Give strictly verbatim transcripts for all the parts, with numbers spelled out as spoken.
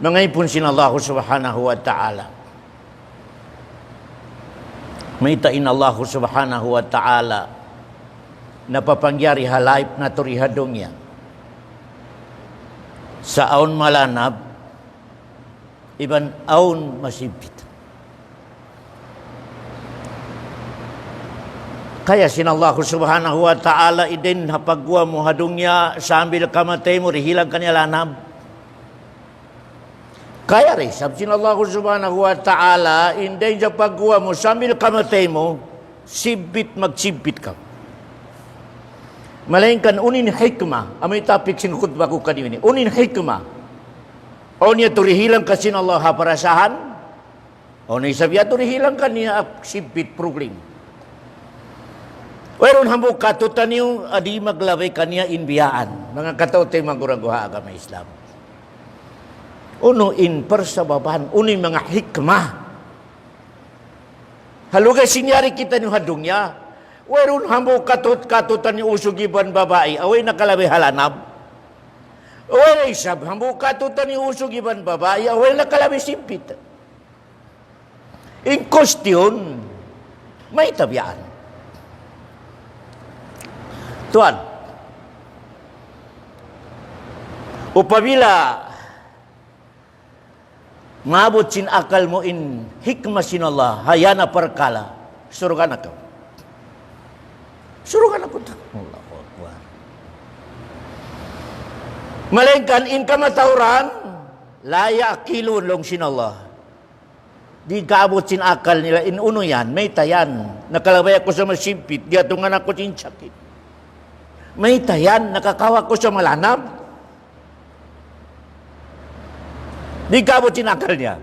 Manga ipun sin Allah Subhanahu wa Ta'ala. Mayta' in Allah Subhanahu wa Ta'ala napapanjari ha life natu' di ha dunya. Sa' awn malanab, iban awn masibbit. Kaya sin Allah Subhanahu wa Ta'ala, in dayn ha pagguwa' mu ha dunya sambil kamatay mu dihilan kaniya lanab. Kaya da isab sin Allah Subhanahu wa Ta'ala, in dayn ha pagguwa' mu sambil kamatay mu, sibbit magsibbit kaw. Malayngkan unu in hikmah, amu in topic sin khutbah ku kaniya ini. Unu in hikmah. Awn yadtu dihilan kaw sin Allah ha parasahan, awn isab yadtu dihilan kaniya sibbit, problem. Wayruun hambuuk kātu'niyu di' maglabay kaniya in biyaan. Manga kataymanghuran ku ha agama Islam. Unu in parsababan, unu in manga hikmah. Ha lugay sin yari kitaniyu ha dunya, wayruun hambuuk kātu'niyu usug iban babai, way nakalabay ha lanab. Way isab hambuuk kātu'niyu usug iban babai, way nakalabay sibbit. In question, mayta' biya' yan? Tuwan, upabila maabut sin akal mu in hikmah sin Allah ha yan na parkala', surga' na kaw. Surga' na kaw. Allahu Akbar. Malayngkan in kamatauran, la ya'qilun laung sin Allah. Di' kaabut sin akal nila in unu yan, mayta' yan. Nakalabay aku sa masibbit, giyatungan aku sin sakit. Mayta' yan, nakakawa' aku sa malanab. Di' kaabut sin akal niya.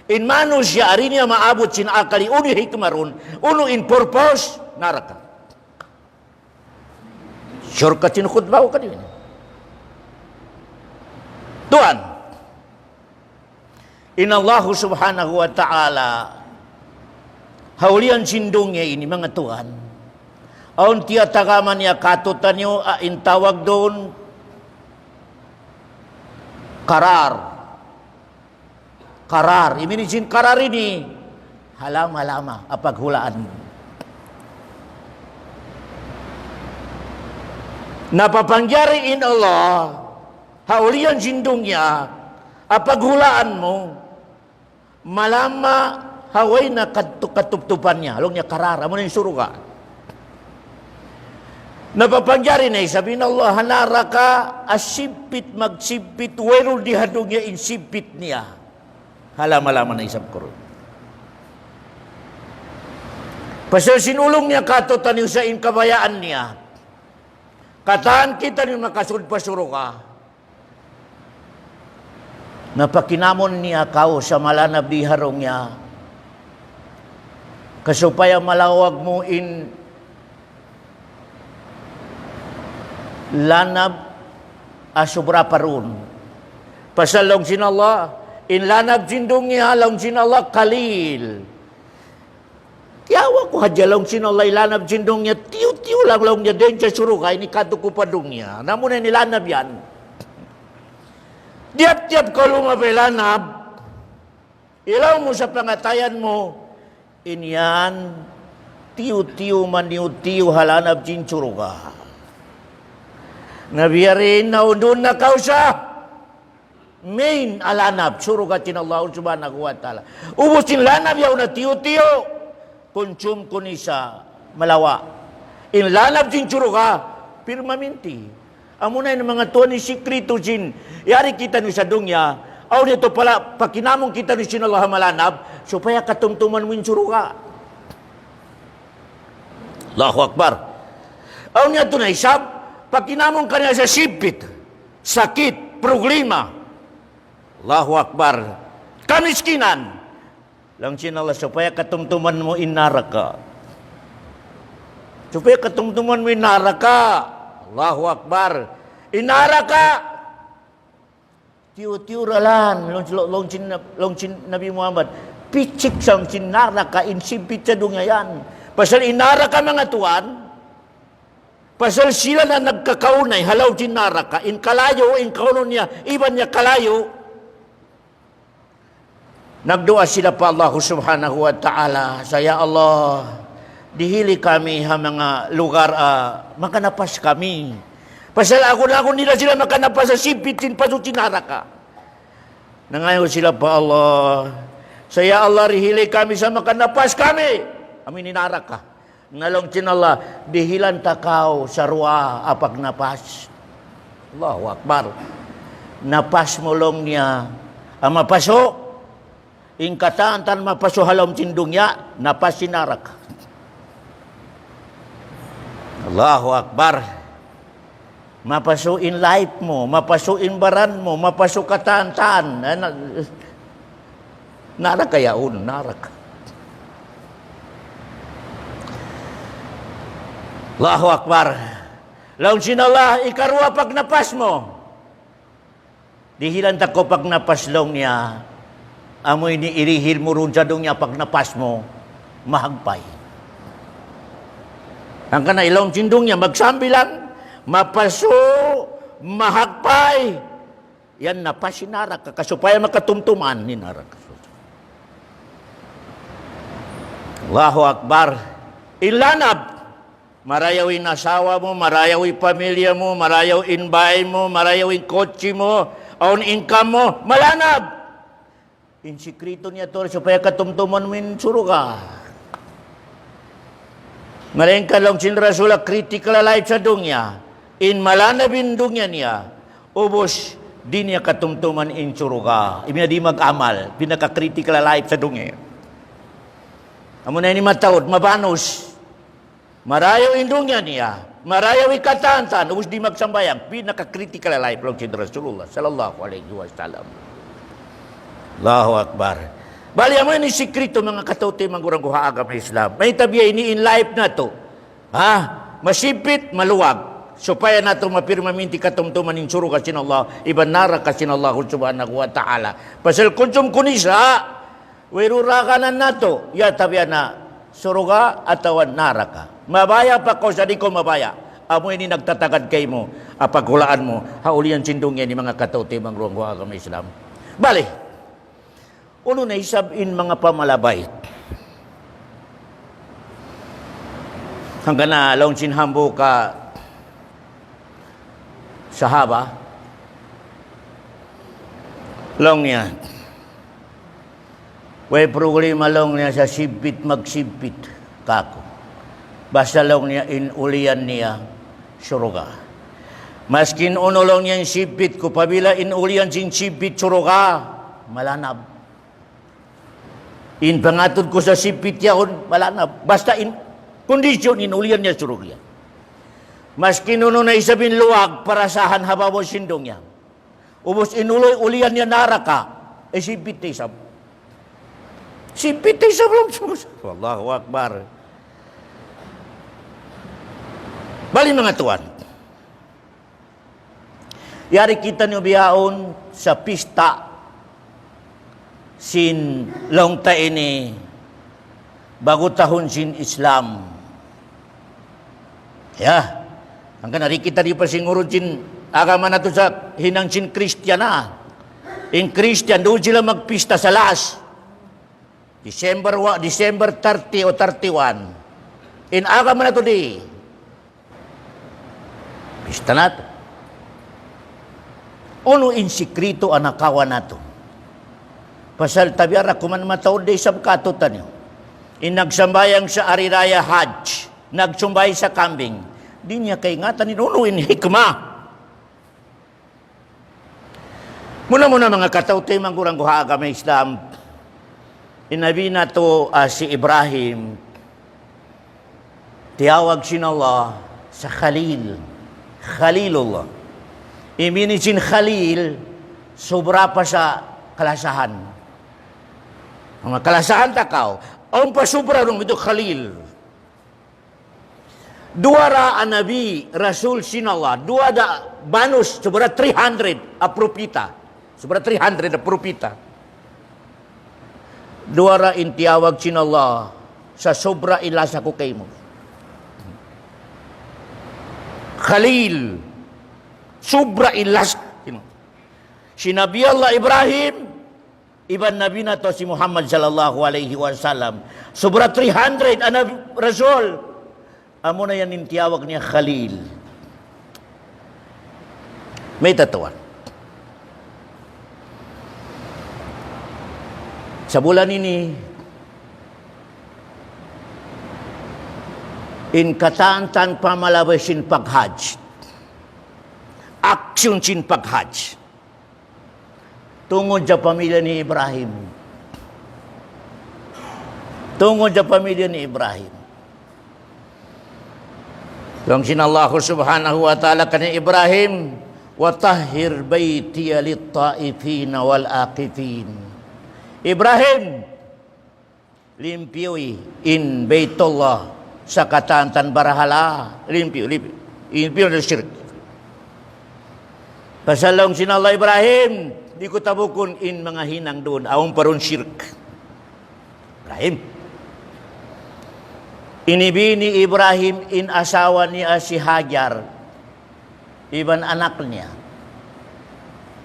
In manusiya' di' niya maabut sin akal, unu in hikmah duun, unu in purpose, narka'. Shortcut sin khutbah ku kaniya ini. Tuwan, in Allah Subhanahu wa Ta'ala, ha ulihan sin dunya ini, manga tuwan, awn tiyatagama niya kātu'niyu, a, in tawag duun, qarar. Qarar. In meaning sin qarar ini, halama'-lama' apaghulaan mu. Napapanjari in Allah ha ulihan sin dunya, apaghulaan mu, malama' ha way na katu-, katuptupan niya, laung niya qarar, amu na in surga'. Napapanjari na isab in Allah ha narka', asibbit magsibbit, wayruun di ha dunya in sibbit niya. Halama'-lama' na isab kurun. Pasal sin ulung niya kātu'niyu sa' in kabayaan niya. Katan kitaniyu makasud pa surga'. Napakinamun niya kaw sa malanab di ha dunya. Kasupaya malawag mu in lanab, a, subra pa duun. Pasal laung sin Allah, in lanab sin dunya, laung sin Allah, qalil. Tiyawag ku hadja laung sin Allah in lanab sin dunya, tiyu'-tiyu' lang laung niya dayn ha surga', ini kātu' ku pa dunya. Na amu na in lanab yan. Tiyap-tiyap kaw lumabay lanab, ilaw mu sa pangatayan mu, in yan, tiyu'-tiyu' maniyu-tiyu' ha lanab sin surga'. Na biya' diin na undun na kaw sa main lanab, surga' sin Allah Subhanahu wa Ta'ala. Ubus in lanab yaun na tiyu'-tiyu', kunsum kunisa malawa'. In lanab sin surga', pirmaminti. Amu na in manga tuwan in sikritu sin yari kitaniyu sa dunya, awn yadtu pala pakinamun kitaniyu sin Allah malanab, supaya katumtuman mu in surga'. Allahu Akbar. Awn yadtu na isab, pakinamun kaniya sa sibbit, sakit, problema. Allahu Akbar. Kamiskinan. Laung sin Allah, supaya katumtuman mu in narka'. Supaya katumtuman mu in narka'. Allahu Akbar. In narka'. Tiyu'-tiyu' da lan, laung, laung, laung sin, laung sin Nabi Muhammad. Pichik sa laung sin narka', in sibbit sa dunya yan. Pasal in narka', manga tuwan, pasal sila na nagkakaunay ha lawm sin narka', in kalayu', in kaunu niya, iban niya kalayu'. Nagduwa sila pa Allah Subhanahu wa Ta'ala, sa, "Ya Allah, dihili kami ha manga lugar, ah, makanapas kami. Pasal agun-agun nila sila makanapas ha sipit sin pasu' sin naraka." Nangayu' sila pa Allah, sa, "Ya Allah, dihili kami sa makanapas kami." Amu ini naraka. Na laung sin Allah, "Dihilan ta kaw sa duwa pagnapas." Allahu Akbar. Napas mu laung niya, ama pasu', in katan-katan mapasu' ha lawm sin dunya, napas sin naraka. Allahu Akbar. Mapasu' in life mu, mapasu' in baran mu, mapasu' katan-katan. Eh, na-, naraka yaun, naraka. Allahu Akbar. Laung sin Allah, ikaruwa pagnapas mu. Dihilan ta kaw pagnapas laung niya. Amu ini in dihil mu duun sa dunya pagnapas mu, mahagpay. Hangkan na in lawm sin dunya, magsambilang, mapasu', mahagpay. Yan napas sin naraka, ka supaya makatumtuman in naraka. Allahu Akbar. In lanab. Marayaw in asawa mu, marayaw in pamilya mu, marayaw in bāy mu, marayaw in kotse mu, awn income mu, malanab. In sikritu niya tuud supaya katumtuman mu in surga'. Malayngkan laung sin Rasul, critical life sa dunya. In malanab in dunya niya, ubus di' niya katumtuman in surga'. Iban di' mag-amal, pinaka-critical life sa dunya. Amu na ini mataud, mabanus. Marayaw in dunya niya, marayaw in katan-katan, ubus di' magsambahayang, pinaka-critical life laung sin Rasulullah sallallahu alayhi wasallam. Allahu Akbar. Bali, amu ini sikritu, manga kataymanghuran ku ha agama Islam. Mayta' biya' ini in life natu'. Ha? Masipit, maluwag. Supaya natu' mapirmaminti katumtuman in surga' sin Allah, iban naraka sin Allah Subhanahu wa Ta'ala. Pasal kunsum kunisa, wayruun raganan natu', ya tabiya' na surga' atawa naraka. Mabaya' pa kaw sa di' kaw mabaya'. Amu ini nagtatagad kaymu, ha paghulaan mu, ha ulihan sin dunya ini, manga kataymanghuran ku ha agama Islam. Bali, unu na isab in manga pamalabay. Hangkan na laung sin hambuuk sahaba, laung niya, "Way problema," laung niya, "sa sipit magsigpit kaku'. Basta," laung niya, "in ulihan niya surga'. Maskin unu," laung niya, "in sigpit ku, apabila in ulihan sin sigpit surga', malanab. In pangatud ku sa sigpit yaun, malanab. Basta in kondisyon in ulihan niya surga'." Maskin unu na isab in luwag parasahan ha babaw sin dunya. Ubus in uli-, ulihan niya naraka, eh, sigpit isab. Sigpit isab laung sin Rasul. Allahu Akbar. Bali, manga tuwan. Yari kitaniyu bihaun sa pista sin laung ta ini ba'gu tahun sin Islam. Ya. Hangkan na di' kita di' pa singurun sin agama natu' sa hinang sin Kristiyan, ha. In Kristiyan, duun sila magpista sa last December wa-, December thirty o thirty-one. In agama natu' di'. Pista natu'. Unu in sikritu, manga kawan natu'? Pasal tabiya' ra kuman mataud da isab katu'niyu. In nagsambahayang sa Hari Raya Hajj, nagsumbay sa kambing, di' niya kaingatan in unu in hikmah. Muna-muna, manga kataymanghuran ku ha agama Islam, in nabi natu', ah, hi Ibrahim, tiyawag sin Allah sa Khalil, Khalilullah. In meaning sin Khalil, subra pa sa kalasahan. Manga kalasahan ta kaw, awn pa subra duun, itu Khalil. Duwa ra in nabi, rasul sin Allah, duwa da banus, subra three hundred a propita. Subra three hundred a propita. Duwa ra in tiyawag sin Allah sa subra in lasa ku kaymu. Khalil, subra in lasa. Hi Nabi Allah Ibrahim, Iban Nabi natu' hi Muhammad sallallahu alayhi wasallam. Subra three hundred in Nabi Rasul. Amuna yan in tiyawag niya Khalil. Mayta' tuwan. Sa' bulan ini, in katan-katan pamalabay sin paghajj. Aksyon sin paghajj. Tungud ha pamilya ni Ibrahim. Tungud ha pamilya ni Ibrahim. Laung sin Allah subhanahu wa ta'ala kan Ibrahim, وطهر بيتي للطائفين والعاكفين. Ibrahim, limpiyuhi in Baytullah sakatan barahala. Limpiyu, limpiyu. Limpiyu na shirk. Pasal laung sin Allah, Ibrahim, di' ku tabukun in manga hinang duun, awn pa duun shirk. Ibrahim. Inibin ni Ibrahim in asawa niya si Hajar. Iban anak niya.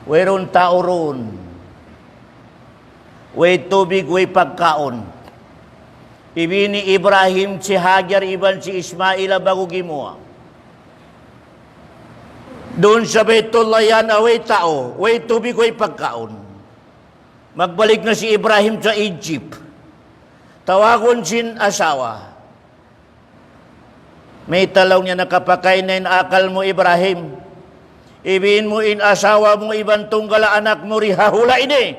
Wayruun tau duun. Way tubig, way pagkaun. Ibin ni Ibrahim si Hajar iban si Ismail ha bāgu gimuwa'. Duun sa Baytullah yan, way tau, way tubig, way pagkaun. Magbalik na hi Ibrahim ha Egypt. Tawagun sin asawa. Mayta' laung niya, nakapakay na in akal mu, Ibrahim. Ibin mu in asawa mu iban tunggal anak mu dii ha hula' ini.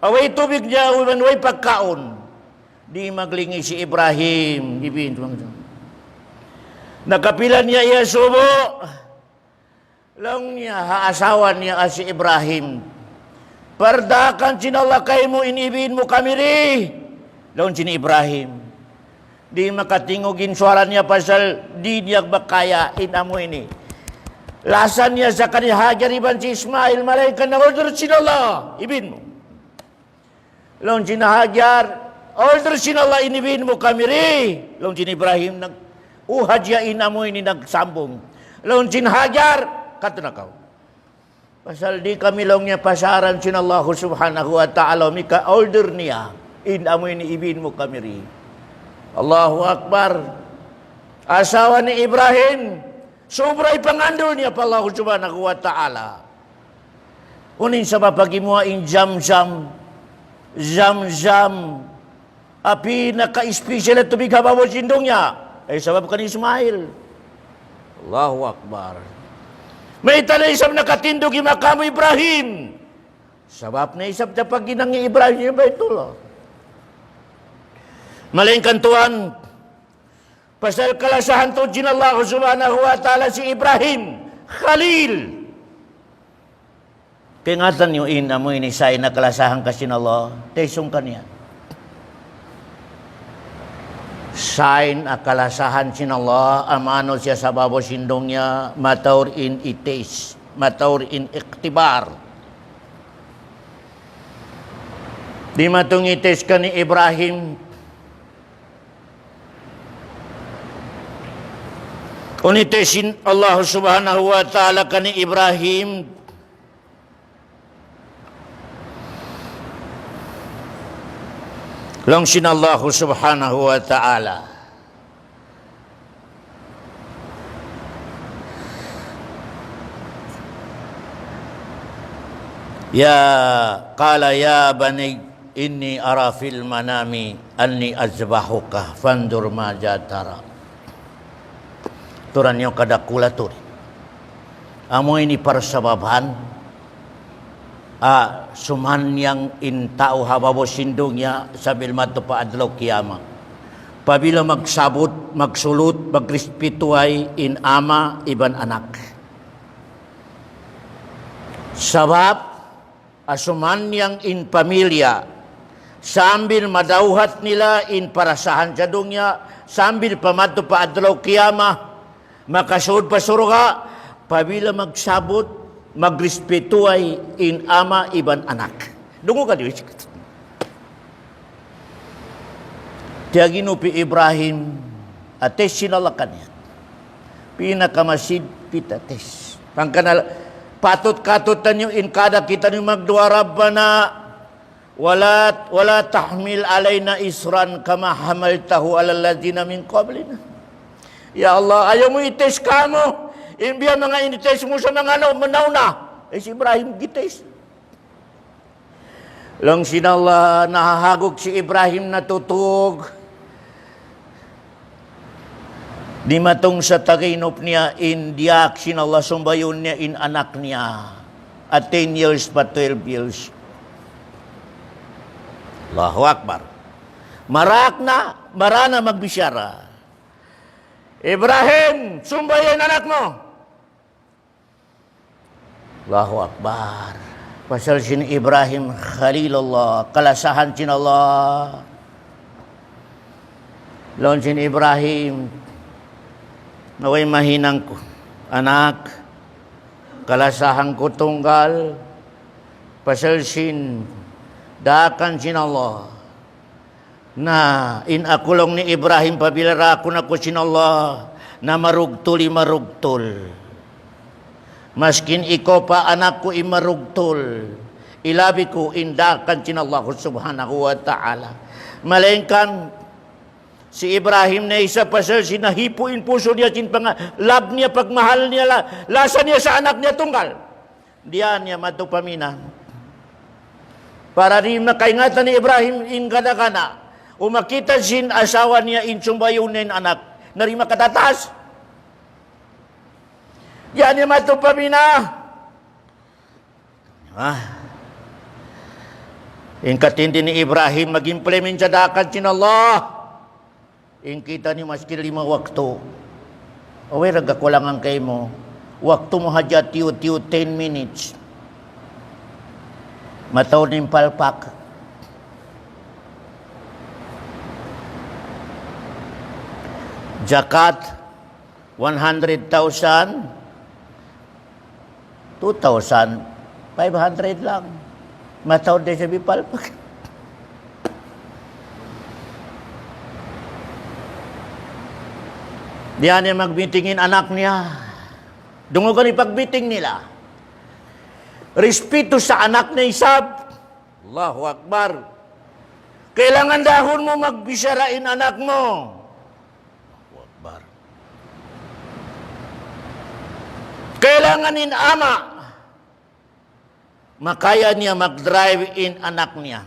Way tubig niya, iban way pagkaun. Di' maglingi' hi Ibrahim. Ibin, nakapila niya iyasubu. Laung niya ha asawa niya hi Ibrahim, "Pardaakan sin Allah kaymu in ibin mu kami dii." Laung sin Ibrahim. Di' makatingug in suwara niya pasal di' niya makaya in amu ini. Lasa niya sa kan Hajar iban hi Ismail, malayngkan na order sin Allah, ibin mu. Laung sin Hajar, "Order sin Allah, in ibin mu kami dii." Laung sin Ibrahim, nag-, "Uha jiya in amu ini nagsambung." Laung sin Hajar, "Katu' na kaw. Pasal di' kami," laung niya, "pasaran sin Allah subhanahu wa ta'ala, mika order niya, in amu ini ibin mu kami dii." Allahu Akbar. Asawa ni Ibrahim, subra in pangandul niya pa Allah subhanahu wa ta'ala. Unu in sabab paggimuwa' in Zamzam, Zamzam, api naka-special tubig ha babaw sin dunya. Ay sabab kan Ismail. Allahu Akbar. Mayta' na isab nakatindug in makamu Ibrahim. Sabab na isab ha paghinang hi Ibrahim sin Baytullah. Malayngkan tuwan, pasal kalasahan tuud sin Allah subhanahu wa ta'ala hi Ibrahim Khalil. Kaingatan niyu in amu ini sign ha kalasahan ka sin Allah, testung kaniya. Sign ha kalasahan sin Allah, amu in siya sabab sin dunya, mataud in i-test, mataud in ikhtibar. Dimatung i-test kan Ibrahim, unu in test sin Allah subhanahu wa ta'ala kan Ibrahim. Laung sin Allah subhanahu wa ta'ala, يا، قال يا بني إني أرى في المنام أني أذبحك فانظر ماذا ترى. Tuud niyu kadakula tuud. Amu ini parsababan, ah, sumannang in tau ha babaw sin dunya sambil madtu pa adlaw kiyamat. Apabila magsabut, magsulut, magrespetuhi in ama' iban anak. Sabab, ah, sumannang in pamilya, sambil madawhat nila in parasahan ha dunya, sambil pa madtu pa adlaw kiyamat, makasud pa surga', apabila magsabut, magrespetuhi in ama' iban anak. Dungu ka di'. Tiyaginupun hi Ibrahim, ah, test sin Allah kaniya. Pinakamasigpit na test. Hangkan na, patut-katut taniyu in kada kitaniyu magduwaa, ربنا ولا، ولا تحمل علينا إصرا كما حملته على الذين من قبلنا. Ya Allah, ayaw mu i-test kamu in biya' manga in-test mu ha manga nauna. Eh, hi Ibrahim gi-test. Laung sin Allah, nahahaguk hi Ibrahim natutug. Dimatung sa taginup niya in diyaak sin Allah, sumbayun niya in anak niya. At ten years pa twelve years. Allahu Akbar. Maraak na, maraak na magbichara. Ibrahim, sumbayun in anak mu. Allahu Akbar. Pasal sin Ibrahim Khalilullah, kalasahan sin Allah. Laung sin Ibrahim, way mahinang ku, anak, kalasahan ku tunggal, pasal sin daakan sin Allah. Na, in aku laung ni Ibrahim, apabila daakan aku sin Allah, na marugtul, i marugtul. Maskin ikaw pa anak ku, i marugtul. Ilabi ku in daakan sin Allah Subhanahu wa Ta'ala. Malaingkan, hi Ibrahim na isab pasal sin nahipu' in pusu' niya sin panga-, love niya, pagmahal niya, la-, lasa niya ha anak niya tunggal. Diya niya madtu pa Mina. Para di' makaingatan hi Ibrahim in gana-gana. Umakita sin asawa niya in sumbayun niya in anak. Na di' makatatas. Diya niya madtu pa Mina. Ah. In katindi hi Ibrahim mag-implement ha daakan sin Allah. In kita' niyu maskin lima waktu. Way ra kakulangan kaymu. Waktu mu hadja tiyu'-tiyu' ten minutes. Mataud in palpak. Zakat, one hundred thousand. Two thousand five hundred lang. Mataud da isab in palpak. Diya niya mag-meeting in anak niya. Dungugan in pag-meeting nila. Respeto ha anak niya isab. Allahu Akbar. Kailangan dahun mu magbichara in anak mu. Allahu Akbar. Kailangan in ama', makaya niya mag-drive in anak niya.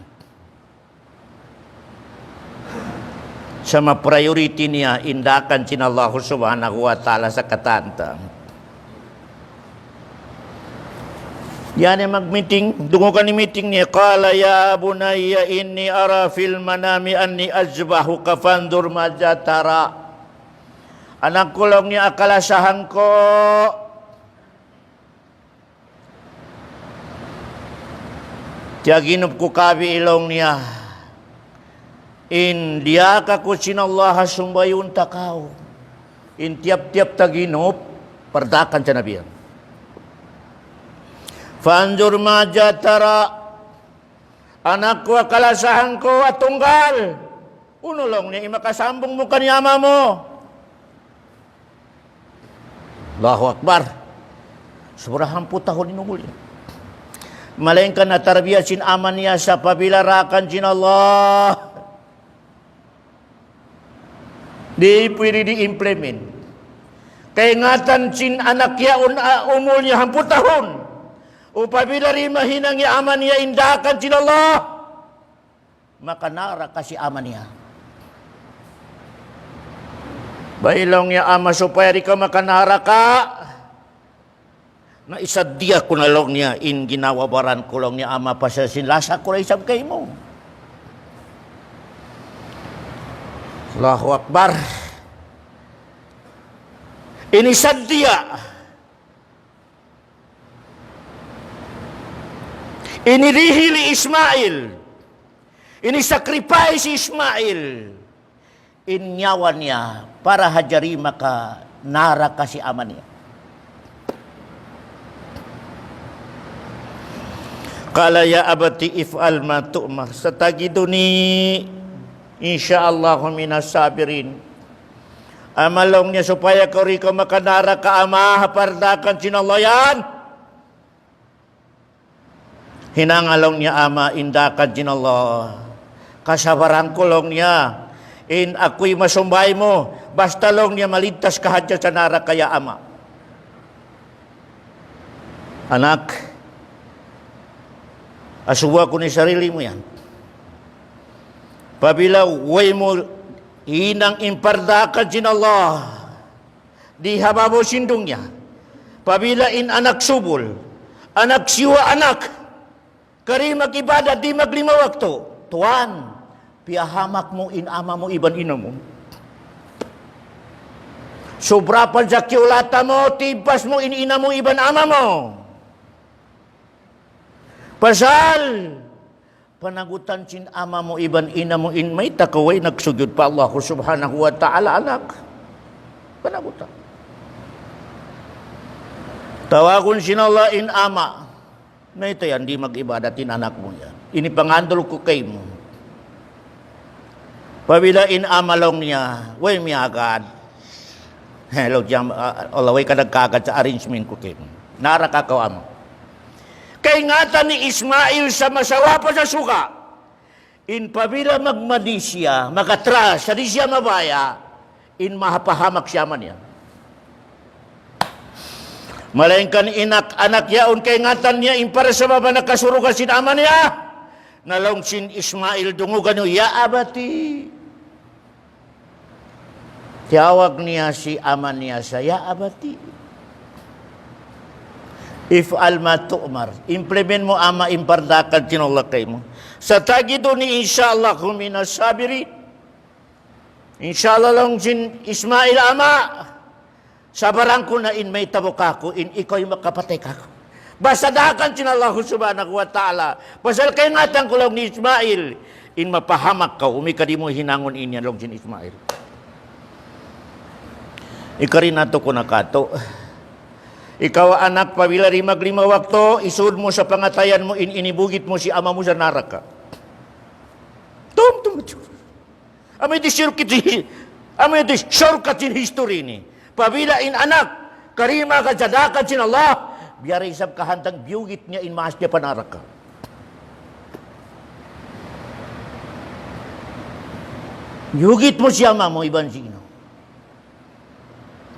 Sa' ma-priority niya in daakan sin Allah Subhanahu wa Ta'ala ha katan ta. Yan in mag-meeting, dungugan in meeting niya, قال يا بني إني أرى في المنام أني أذبحك فانظر ماذا ترى. Anak ku laung niya, kalasahan ku, tiyaginup ku kabi' laung niya. In diyaak aku sin Allah sumbayun ta kaw. In tiyap-tiyap taginup, pardaakan ta na biya'. فانظر ماذا ترى. Anak ku, kalasahan ku, tunggal. Unu laung niya, in makasambung mu kan ama' mu. Allahu Akbar. Sobra hangpu' tahun in umul niya. Malaingkan na tarbiya sin ama' niya sa' apabila daakan sin Allah. Di' pwede di-implement. Kaingatan sin anak yaun, ah, umul niya hangpu' tahun. Apabila di' mahinang in ama' niya in daakan sin Allah, makanaraka in ama' niya. Bay laung niya ama', supaya di' kaw makanaraka, na isadiya ku na laung niya in ginhawa-baran ku laung niya ama', pasal sin lasa ku da isab kaymu. Allahu Akbar. Ini sadiya. Ini dihil hi Ismail. Ini sacrifice hi Ismail. In nyawa niya para hadja di' makanaraka in ama' niya. قال يا أبت افعل ما تؤمر ستجدني إن شاء الله من الصابرين. Ama' laung niya, supaya kaw di' kaw makanaraka ama', ha pardaakan sin Allah yan. Hinanga laung niya ama in daakal sin Allah. Kasabaran ku laung niya. In aku in masumbay mu. Basta laung niya maligtas ka hadja sa naraka ya ama. Anak, asubuha ku in sarili mu yan. Apabila way mu hinang in pardaakal sin Allah, di ha babaw sin dunya. Apabila in anak subul, anak siwa anak, kari mag-ibadat, di maglima waktu. Tuwan, piyahamak mu in ama mu iban ina' mu. Subra pa sa kiyulata mu, tiyimpas mu in ina' mu iban ama' mu. Pasal, panagutan sin ama' mu iban ina' mu in mayta' kaw way nagsujud pa Allah Subhanahu wa Ta'ala, anak. Panagutan. Tawagun sin Allah in ama'. Na ito yan, di' mag-ibadat in anak mu yan. Ini pangandul ku kaymu. Apabila in ama' laung niya, way miyagad. He, laung niya, ah, Allah, way ka nagkagad sa arrangement ku kaymu. Naraka kaw ama'. Kaingatan ni Ismail sa masawa pa sa suga. In apabila magmadi siya, magatras, sa di' siya mabaya', in mapahamak siya ama' niya. Malaingkan in anak yaun kaingatan niya, in para sabab nakasuruga sin ama' niya. Na laung sin Ismail dungugan niya, "Ya abati." Tiyawag niya sin ama' niya sa, "Ya abati. If'al ma tu'mar." Implement mu ama' in pardaakal sin Allah kaymu. "Satajiduni insha Allahu minas sabirin." Insha Allah laung sin Ismail ama', sabaran ku na in mayta' mu kaku', in ikaw in makapatay kaku'. Basta daakal sin Allah Subhanahu wa Ta'ala. Pasal kaingatan ku laung ni Ismail, in mapahamak kaw, umi ka di' mu hinangun in yan laung sin Ismail. Ikari natu' ku na katu'. Ikaw anak, apabila di' maglima waktu, isud mu sa pangatayan mu in inibugit mu sin ama' mu sa naraka. Tum, tum, tum. Amu ini shortcut, amu ini shortcut sin history ini. Apabila in anak, kari magad sa daakal sin Allah, biya' da isab kahantang biyugit niya in maas niya pa naraka. Biyugit mu sin ama' mu iban sin ina'.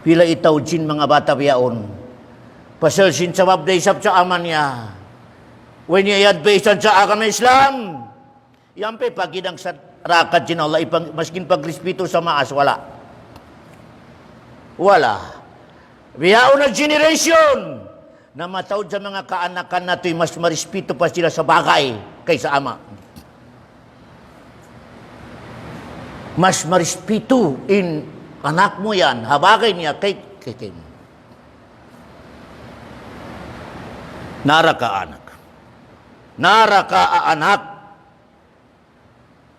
Pila itaud sin manga bata' bihaun. Pasal sin sabab da isab sa ama' niya. Way niya i-advise sa agama Islam. Yan pa paghinang sa daakal sin Allah, ipang-, maskin pagrespetu sa maas, wala'. Wala'. Bihaun na generation na mataud sa manga kaanakan natu', mas marespetu pa sila sa bagay kaysa ama'. Mas marespetu in anak mu yan, ha bagay niya kay, kay, kay. Naraka anak. Naraka anak.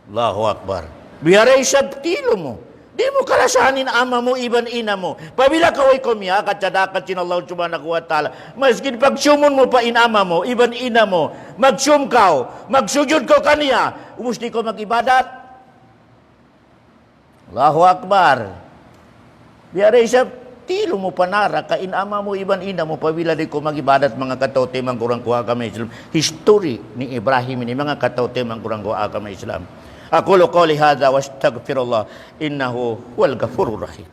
Allahu Akbar. Biya' da isab tilu mu. Di' mu kalasahan in ama' mu iban ina' mu. Apabila kaw way kumiyakat sa daakal sin Allah Subhanahu wa Ta'ala, maskin pagsiyumun mu pa in ama' mu iban ina' mu, magsiyum kaw, magsujud kaw kaniya, ubus di' kaw mag-ibadat. Allahu Akbar. Biya' da isab tilu mu pa naraka in ama' mu iban ina' mu apabila di' kaw mag-ibadat, manga kataymanghuran ku ha agama Islam. History ni Ibrahim ini, manga kataymanghuran ku ha agama Islam. أقول قولي هذا وأستغفر الله إنه هو الغفور الرحيم.